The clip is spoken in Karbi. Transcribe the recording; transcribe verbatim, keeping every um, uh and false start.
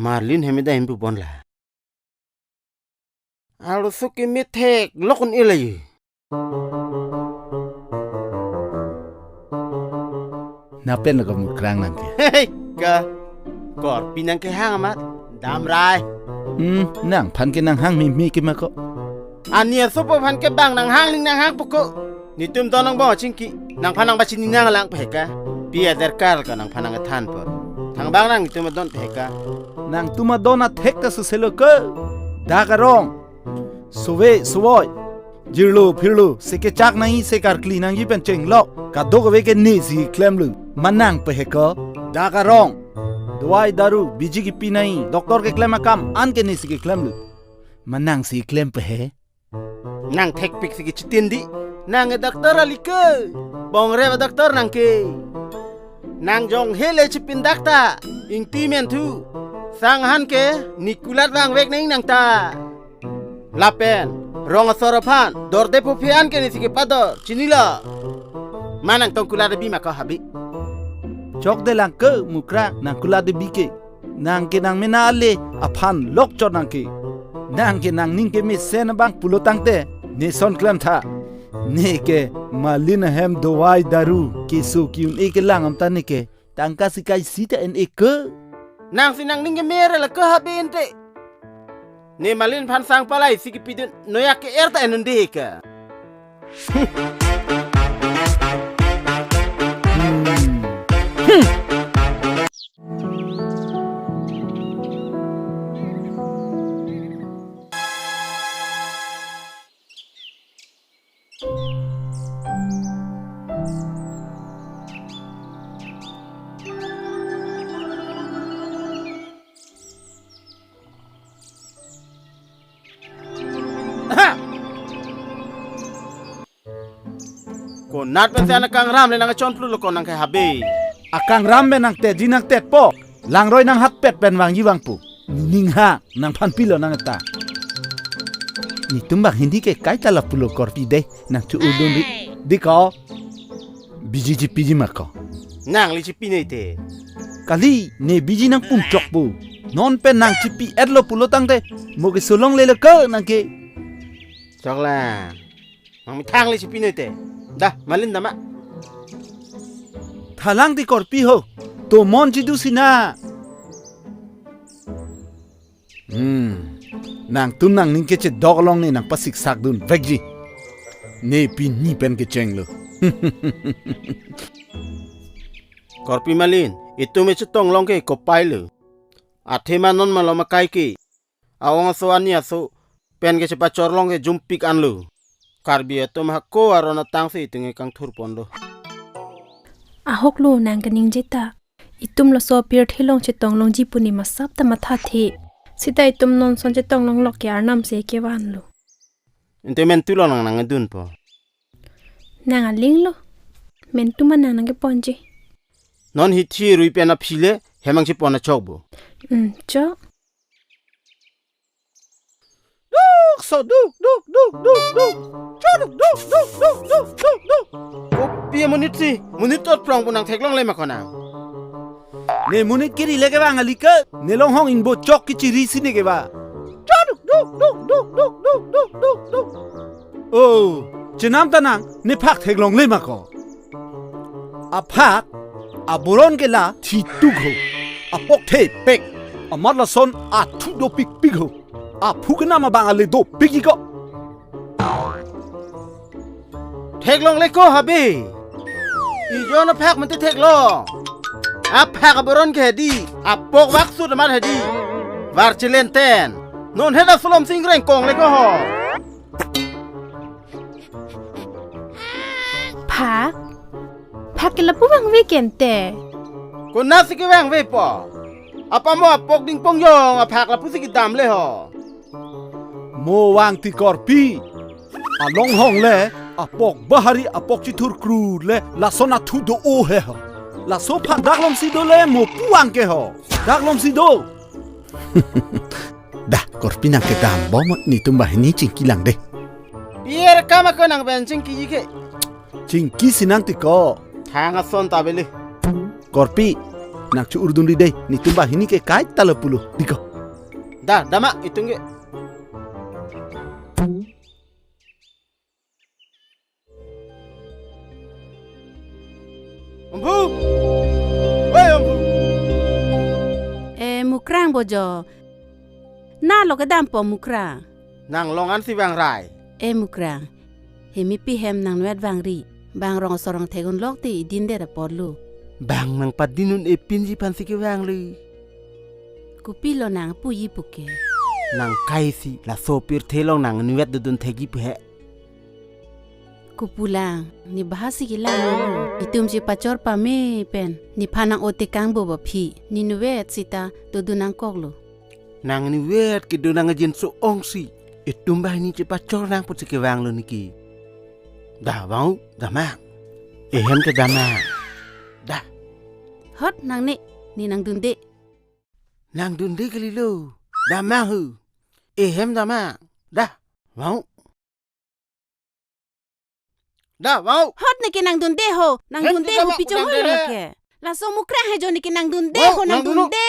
Marlin hem ida hem pu bon la. Arloso ke methek lok un-e la ye. Napen lo ko Mukrang nang ke. Hei, ka. Korpi nang kehang amat. Damrai. Hmm, nangphan ke nanghang meme ke ma ko. Ani asopo aphan ke bang nanghang ling nanghang puko. Netum don angbong chingki. Nangphan nang pachini nanglang peheka. Pi aderkar ka nangphan nang than po. Thangbang nang netum don peheka. Nangtum adon athek ta suselo ke. Dak arong. Sove, sovoi. Jirlo, phirlo, se kechak nangji, se karkli nangji pen chenglok. Kadokave ke nesi klemlo. Ma nang peheka. Dak arong. Dawai daru, biji kipi nangji, doctor keklem akam, anke nesi keklemlo. Ma nangsi klem pehe. Nang thekpik si kechitin di. Nang e doctor ali ke. Bongrep doctor nang ke. Nang jong hele chipin dak ta. Ingti men thu. Sanghan ke. Nikulat vangvek neng nang ta. Lapen. Rong asor aphan. Dorde puphe anke nesi kepador. Chinilo. Ma nang tongkulat abi ma ko habe. Chokde lang ke Mukrang nang kulat abi ke. Nang ke nang mena ale aphan lok chot nang ke. Nang ke nangning kemesen abang pulo tangte, ne son klem tha. Ne ke Marlin ahem dawai daru keso ki-un-e kelang am ta ne ke tangka sikai sita en-e ke. Nangsi nangning kemere la ke habe ente. Ne Marlin aphan sang palai si kipidun noyak ke er ta en un-e ke. Aha! Konat pensi an akangram le nang chon plu lo ko nang ke habe. Akangram pen nang tetji nang tetpo. Langroi nang hatpet pen vangji vangpo. Ning ha nangphan pilo nang ta. Netum bang Hindi ke kaita lapulo Korpi de nang chu udun di. Di ko. Biji chipiji ma ko. Nangli chipi noi te. Kali ne biji nang pung chokpo. Non pen nang chipi-etlo pulo tangte. Mo keso longle lo ke nang ke. Choklang. Nang methang le chipi noi te. Dah, Marlin dam ma. Thalang ti Korpi ho. Tomon chidu sina. Hmm. Nangtum nangning kechedok along ne nang pasik sakdun vekji. Ne pini pen kechenglo. Korpi Marlin, itum e chetong long ke kopai lo. Athema non malom akai ke. Awang aso ani aso pen kechepachor long ke jumpik anlo. Karbi atum hako aron atang si itum e kangthur ponlo. Ahok lo nang kaningje ta. Itum laso apirthe along chetong longji pu ne masap ta mathathe. Sita itum non son chetong longlok ke arnam si kevanlo. Ente mentu lo nang nangdunpo. Nang aling lo. Mentu ma nang nangkeponji. Non hithi rui pen aphi le hem nang chepon achok bo. Hmm, chok. Duk so duk duk duk duk duk. Cho duk duk duk duk duk duk duk. Kopi amonit si, monit tot prong pu nang theklongle ma ko nang. Ne monit kiri le kevang ali ke, ne longhong ingbo chok kechiri si ne kevang. Cho duk duk duk duk duk duk duk duk duk. Oh, chenam ta nang, ne phak theklongle ma ko. Aphak, aboron ke la thituk ho. Apok thepek, amat lason athu dopikpik ho. Aphu kenam abang ale dopik iko. Theklongle ko habe. Ijon aphak mate theklong. Aphak aboron ke hedi, apok vaksut amat hedi. Var chilenten. Non heda sulom singreng kongle ko ho. Phak? Phak ke lapu vangve ke ente. Konat si kevangvepo. Apamo apok dingpong jong aphak lapu si kedam le ho. Mo vang ti Korpi. Alonghong le apok bahari apok chithur krut le lason athu do-o he ho. Laso phak daklom si do le mo pu vang ke ho. Daklom si do. Dah, Korpi nang kedam bom netum banghini chingki lang de. Pier kama ko nang pen chingkiji ke. Chingki si nang ti ko. Thang ason ta beli. Korpi. Nang cho-urdunri dei, netum banghini ke kaita lo pulo. Dei ko. Da, dama, itum ke. Omphu! Oi, Omphu! Eh, Mukrang bojo. Na lo kedam po Mukrang. Nang longan si vangrai. Eh, Mukrang. Hemipi hem nangvet vangri. Bang rong sorong thegun lok ti idin der apor lo. Bang nang padinun epinji aphan si kevang lo. Kopilo nang puji puke. Nang kaisi laso pirthe along nang nevet dodun thekji pu he. Kopulang, ne bahasi kelang lo. Itum chepachor pame pen, nephan nang-o tekang bo aphi, ne nevet sita dodun nangkok lo. Nang nevet kedo nang ajinso ongsi, itum banghini chepachor nang pusi kevang lo neki. Da vang, da mang. Ehem ke da mang. Da. Hot nangne, ne nangdunde. Nangdunde kalilo. Da mang hu. Ehem da mang. Da. Vang. Da, vang. Hot neki nangdunde ho. Nangdunde ho, pichong ho neke. Laso Mukrang he jo neki nangdunde ho, nangdunde.